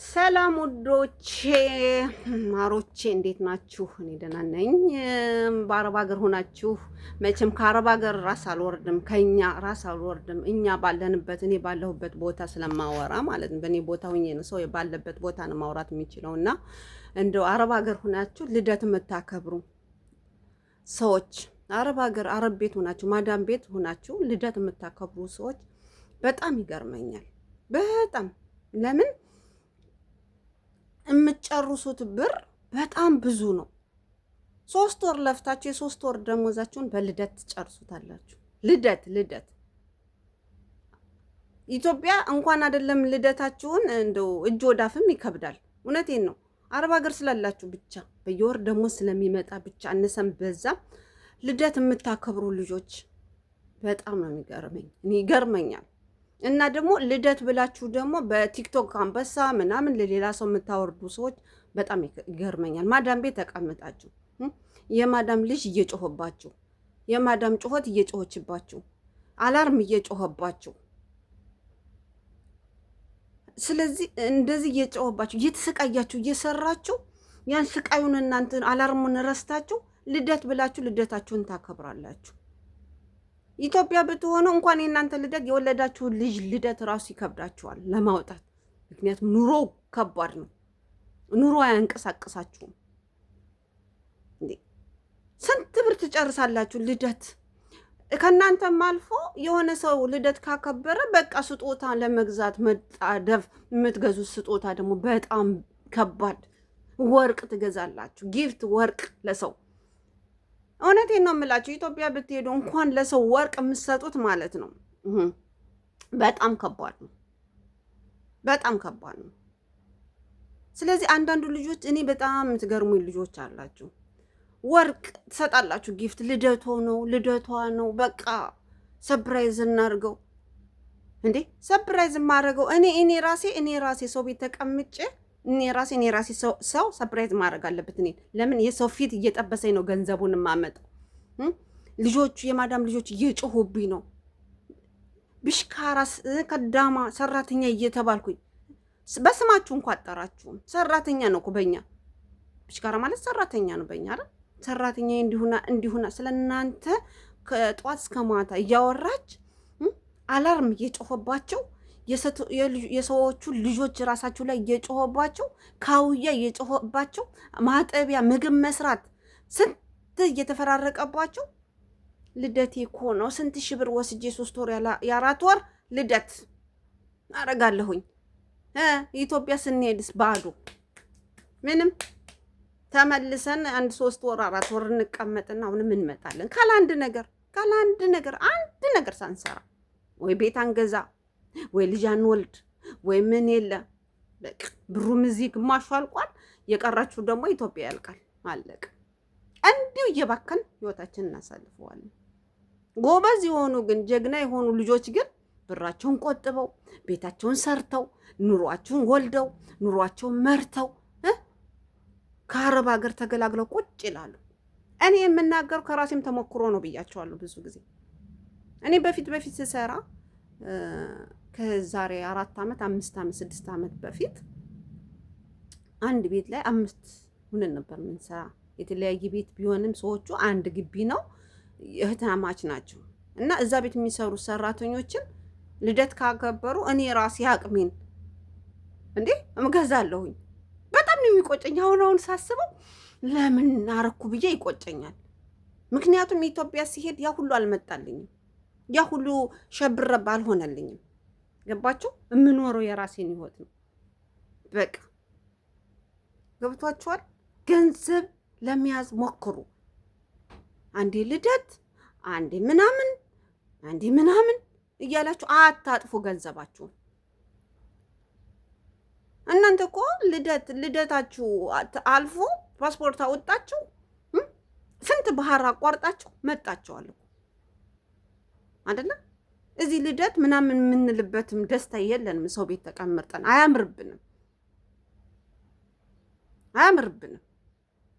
ሰላም ውዶቼ ማሮቼ እንዴት ናችሁ? እኔ ደህና ነኝ። በአረብ ሀገር ሆናችሁ መቼም ከአረብ ሀገር ራስ አልወርድም፣ ከኛ ራስ አልወርድም። እኛ ባለንበት እኔ ባለሁበት ቦታ ስለማወራ ማለት ነው። በእኔ ቦታ ሆኜ ነው ሰው ባለበት ቦታ ነው ማውራት የሚችለው። እና እንደው አረብ ሀገር ሆናችሁ ልደት የምታከብሩ ሰዎች፣ አረብ ሀገር አረብ ቤት ሆናችሁ ማዳም ቤት ሆናችሁ ልደት የምታከብሩ ሰዎች በጣም ይገርመኛል። በጣም ለምን የምትጨርሱት ብር በጣም ብዙ ነው። 3 ወር ለፍታችሁ የ3 ወር ደሞዛችሁን በልደት ትጨርሱታላችሁ። ልደት ልደት ኢትዮጵያ እንኳን አይደለም ልደታችሁን እንደው እጅ ወዳፍም ይከብዳል። እውነቴን ነው። አረብ ሀገር ስላላችሁ ብቻ በየወር ደሞዝ ስለሚመጣ ብቻ አነሰም በዛ ልደት የምታከብሩ ልጆች በጣም ነው የሚገርመኝ። እኔ ይገርመኛል። እና ደግሞ ልደት ብላችሁ ደግሞ በቲክቶክ አንበሳ ምናምን ለሌላ ሰው የምታወርዱ ሰዎች በጣም ይገርመኛል። ማዳም ቤት ተቀምጣችሁ የማዳም ልጅ እየጮኸባችሁ፣ የማዳም ጩኸት እየጮኸችባችሁ፣ alarm እየጮኸባችሁ፣ ስለዚህ እንደዚህ እየጮኸባችሁ እየተሰቃያችሁ እየሰራችሁ ያን ስቃዩን እናንተ alarm ኡን ረስታችሁ ልደት ብላችሁ ልደታችሁን ታከብራላችሁ። ኢትዮጵያ ብትሆኑ እንኳን የእናንተ ልደት የወለዳችሁ ልጅ ልደት ራሱ ይከብዳችኋል ለማውጣት። ምክንያቱም ኑሮ ከባድ ነው። ኑሮ አያንቀሳቅሳችሁም። ስንት ብር ትጨርሳላችሁ ልደት። ከእናንተም አልፎ የሆነ ሰው ልደት ካከበረ በቃ ስጦታ ለመግዛት መጣደፍ፣ የምትገዙት ስጦታ ደግሞ በጣም ከባድ ወርቅ ትገዛላችሁ። Gift ወርቅ ለሰው፣ እውነቴን ነው የምላችሁ። ኢትዮጵያ ብትሄዱ እንኳን ለሰው ወርቅ የምትሰጡት ማለት ነው በጣም ከባድ ነው። በጣም ከባድ ነው። ስለዚህ አንዳንዱ ልጆች እኔ በጣም የምትገርሙኝ ልጆች አላችሁ። ወርቅ ትሰጣላችሁ gift፣ ልደቷ ነው ልደቷ ነው በቃ surprise እናድርገው። እንዴ surprise የማደርገው እኔ ራሴ ሰው ቤት ተቀምጬ እኔ ራሴ ሰው surprise ማድረግ አለበት። እኔ ለምን የሰው ፊት እየጠበሰኝ ነው ገንዘቡን የማመጣው? ልጆቹ የማዳም ልጆች እየጮሁብኝ ነው። بشكارة خدامة ሰራተኛ እየተባልኩኝ በስማችሁ እንኳ አጠራችሁም። ሰራተኛ ነው እኮ በኛ፣ بشكارة ማለት ሰራተኛ ነው በኛ አይደል? ሰራተኛ እንዲሁና እንዲሁና ስለ እናንተ ከጠዋት እስከ ማታ እያወራች alarm እየጮኸባቸው፣ የሰዎቹ ልጆች ራሳቸው ላይ እየጮኸባቸው፣ ካውያ እየጮኸባቸው፣ ማጠቢያ፣ ምግብ መስራት ስንት እየተፈራረቀባቸው ልደቴ እኮ ነው፣ ስንት ሺህ ብር ወስጄ 3 ወር የ4 ወር ልደት አረጋለሁኝ። ኢትዮጵያ ስንሄድስ ባዶ ምንም፣ ተመልሰን አንድ 3 ወር 4 ወር እንቀመጥና አሁንም እንመጣለን። ካለ አንድ ነገር ካለ አንድ ነገር አንድ ነገር ሳንሰራ ወይ ቤት አንገዛ ወይ ልጅ አንወልድ ወይ ምን የለ። በቃ ብሩም እዚህ ግማሹ አልቋል። የቀራችሁ ደግሞ ኢትዮጵያ ያልቃል። አለቀ። እንዲሁ እየባከን ህይወታችንን እናሳልፈዋለን። ጎበዝ የሆኑ ግን ጀግና የሆኑ ልጆች ግን ብራቸውን ቆጥበው ቤታቸውን ሰርተው ኑሯቸውን ወልደው ኑሯቸውን መርተው ከአረብ ሀገር ተገላግለው ቁጭ ይላሉ። እኔ የምናገረው ከራሴም ተሞክሮ ነው ብያቸዋለሁ ብዙ ጊዜ። እኔ በፊት በፊት ስሰራ ከዛሬ 4 ዓመት 5 ዓመት 6 ዓመት በፊት አንድ ቤት ላይ አምስት ሁነን ነበር የምንሰራ። የተለያየ ቤት ቢሆንም ሰዎቹ አንድ ግቢ ነው፣ እህትማማች ናቸው። እና እዛ ቤት የሚሰሩ ሰራተኞችን ልደት ካከበሩ እኔ ራሴ አቅሜን እንዴ እገዛለሁኝ። በጣም ነው የሚቆጨኝ። አሁን አሁን ሳስበው ለምን አረኩ ብዬ ይቆጨኛል። ምክንያቱም ኢትዮጵያ ሲሄድ ያ ሁሉ አልመጣልኝም፣ ያ ሁሉ ሸብረባ አልሆነልኝም። ገባችሁ? የምኖረው የራሴን ህይወት ነው። በቃ ገብቷችኋል? ገንዘብ ለመያዝ ሞክሩ። አንዴ ልደት፣ አንዴ ምናምን፣ አንዴ ምናምን እያላችሁ አታጥፉ ገንዘባችሁን። እናንተ እኮ ልደት ልደታችሁ አልፎ ፓስፖርት አወጣችሁ ስንት ባህር አቋርጣችሁ መጣችኋል እኮ አይደለም? እዚህ ልደት ምናምን የምንልበትም ደስታ የለንም። ሰው ቤት ተቀምጠን አያምርብንም፣ አያምርብንም።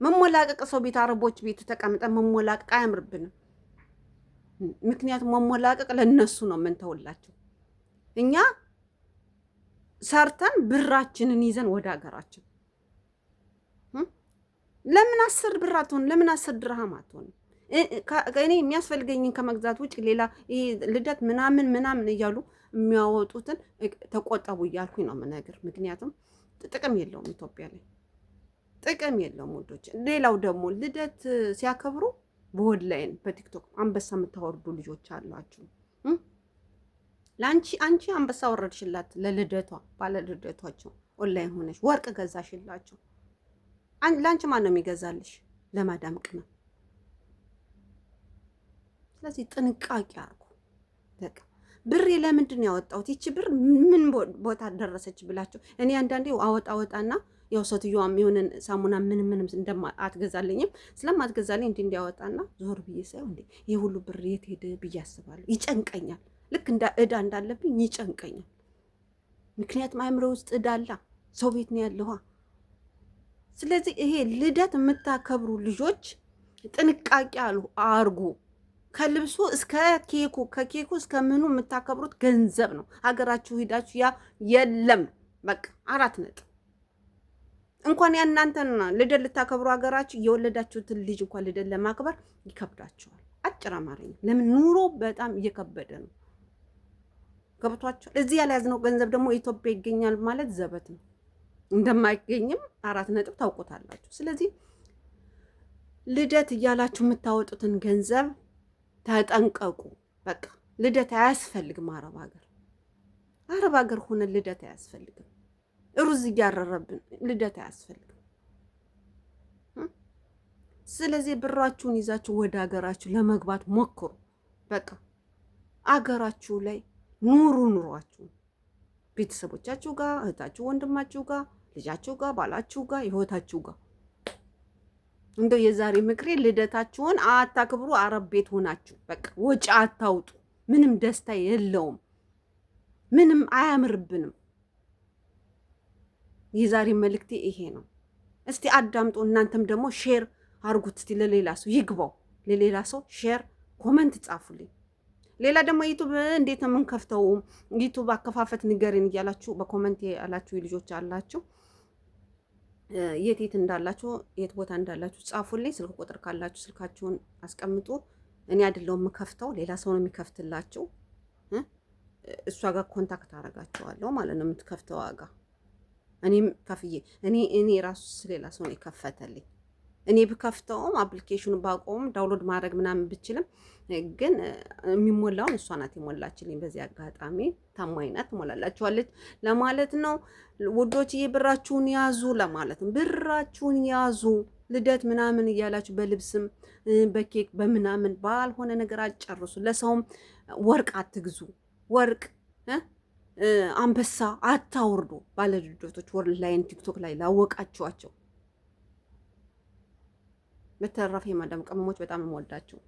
መሞላቀቅ ሰው ቤት አረቦች ቤት ተቀምጠን መሞላቀቅ አያምርብንም። ምክንያቱም መሞላቀቅ ለነሱ ነው የምንተውላቸው። እኛ ሰርተን ብራችንን ይዘን ወደ ሀገራችን። ለምን 10 ብር አትሆን? ለምን 10 ድርሃም አትሆን? እኔ የሚያስፈልገኝን ከመግዛት ውጭ ሌላ ይሄ ልደት ምናምን ምናምን እያሉ የሚያወጡትን ተቆጠቡ እያልኩኝ ነው የምነግር። ምክንያቱም ጥቅም የለውም፣ ኢትዮጵያ ላይ ጥቅም የለውም ውዶች። ሌላው ደግሞ ልደት ሲያከብሩ በኦንላይን በቲክቶክ አንበሳ የምታወርዱ ልጆች አሏችሁ። ለአንቺ አንቺ አንበሳ ወረድሽላት ለልደቷ፣ ባለ ልደቷቸው ኦንላይን ሆነሽ ወርቅ ገዛሽላቸው። ለአንቺ ማን ነው የሚገዛልሽ? ለማዳም ቅመም። ስለዚህ ጥንቃቄ አድርጉ። በቃ ብሬ ለምንድን ነው ያወጣሁት? ይቺ ብር ምን ቦታ ደረሰች ብላችሁ። እኔ አንዳንዴ አወጣ አወጣና ያው ሴትዮዋም የሆነ ሳሙና ምንም ምንም እንደማ አትገዛልኝም፣ ስለማትገዛልኝ እንዲህ እንዲያወጣና ዞር ብዬ ሳይሆን እንዴ ይህ ሁሉ ብር የት ሄደ ብዬ አስባለሁ። ይጨንቀኛል። ልክ እንደ እዳ እንዳለብኝ ይጨንቀኛል። ምክንያቱም አእምሮ ውስጥ እዳ አለ፣ ሰው ቤት ነው ያለዋ። ስለዚህ ይሄ ልደት የምታከብሩ ልጆች ጥንቃቄ አርጉ። ከልብሱ እስከ ኬኩ፣ ከኬኩ እስከ ምኑ የምታከብሩት ገንዘብ ነው። ሀገራችሁ ሂዳችሁ ያ የለም። በቃ 4 ነጥብ። እንኳን ያናንተን ልደት ልታከብሩ ሀገራችሁ የወለዳችሁትን ልጅ እንኳን ልደት ለማክበር ይከብዳችኋል። አጭር አማርኛ ለምን ኑሮ በጣም እየከበደ ነው። ገብቷችኋል? እዚህ ያልያዝነው ገንዘብ ደግሞ ኢትዮጵያ ይገኛል ማለት ዘበት ነው። እንደማይገኝም 4 ነጥብ ታውቁታላችሁ። ስለዚህ ልደት እያላችሁ የምታወጡትን ገንዘብ ተጠንቀቁ። በቃ ልደት አያስፈልግም። አረብ ሀገር ሆነ ልደት አያስፈልግም። ሩዝ እያረረብን ልደት አያስፈልግም። ስለዚህ ብራችሁን ይዛችሁ ወደ ሀገራችሁ ለመግባት ሞክሩ። በቃ አገራችሁ ላይ ኑሩ፣ ኑሯችሁ ቤተሰቦቻችሁ ጋር፣ እህታችሁ፣ ወንድማችሁ ጋር፣ ልጃችሁ ጋር፣ ባላችሁ ጋር፣ ህይወታችሁ ጋር። እንደው የዛሬ ምክሬ ልደታችሁን አታክብሩ። አረብ ቤት ሆናችሁ በቃ ወጪ አታውጡ። ምንም ደስታ የለውም። ምንም አያምርብንም። የዛሬ መልእክቴ ይሄ ነው። እስቲ አዳምጡ። እናንተም ደግሞ share አርጉት እስቲ ለሌላ ሰው ይግባው። ለሌላ ሰው share፣ comment ጻፉልኝ። ሌላ ደግሞ ዩቱብ እንዴት ነው የምንከፍተው? ዩቱብ አከፋፈት ንገሪን እያላችሁ በ comment ያላችሁ ልጆች አላችሁ። የት የት እንዳላችሁ፣ የት ቦታ እንዳላችሁ ጻፉልኝ። ስልክ ቁጥር ካላችሁ ስልካችሁን አስቀምጡ። እኔ አይደለሁም የምከፍተው፣ ሌላ ሰው ነው የሚከፍትላችሁ። እሷ ጋር contact አደርጋቸዋለሁ ማለት ነው፣ የምትከፍተው ዋጋ። እኔም ከፍዬ እኔ ራሱ ሌላ ሰው ነው የከፈተልኝ። እኔ ብከፍተውም application ኑ ባቆም download ማድረግ ምናምን ብችልም ግን የሚሞላውን እሷ ናት የሞላችልኝ። በዚህ አጋጣሚ ታማኝ ናት፣ ትሞላላችኋለች ለማለት ነው ውዶችዬ። ብራችሁን ያዙ ለማለት ነው። ብራችሁን ያዙ። ልደት ምናምን እያላችሁ በልብስም በኬክ በምናምን ባልሆነ ነገር አትጨርሱ። ለሰውም ወርቅ አትግዙ። ወርቅ አንበሳ አታውርዱ። ባለልደቶች ኦንላይን ቲክቶክ ላይ ላወቃችኋቸው። በተረፈ የማዳም ቅመሞች በጣም የምወዳቸው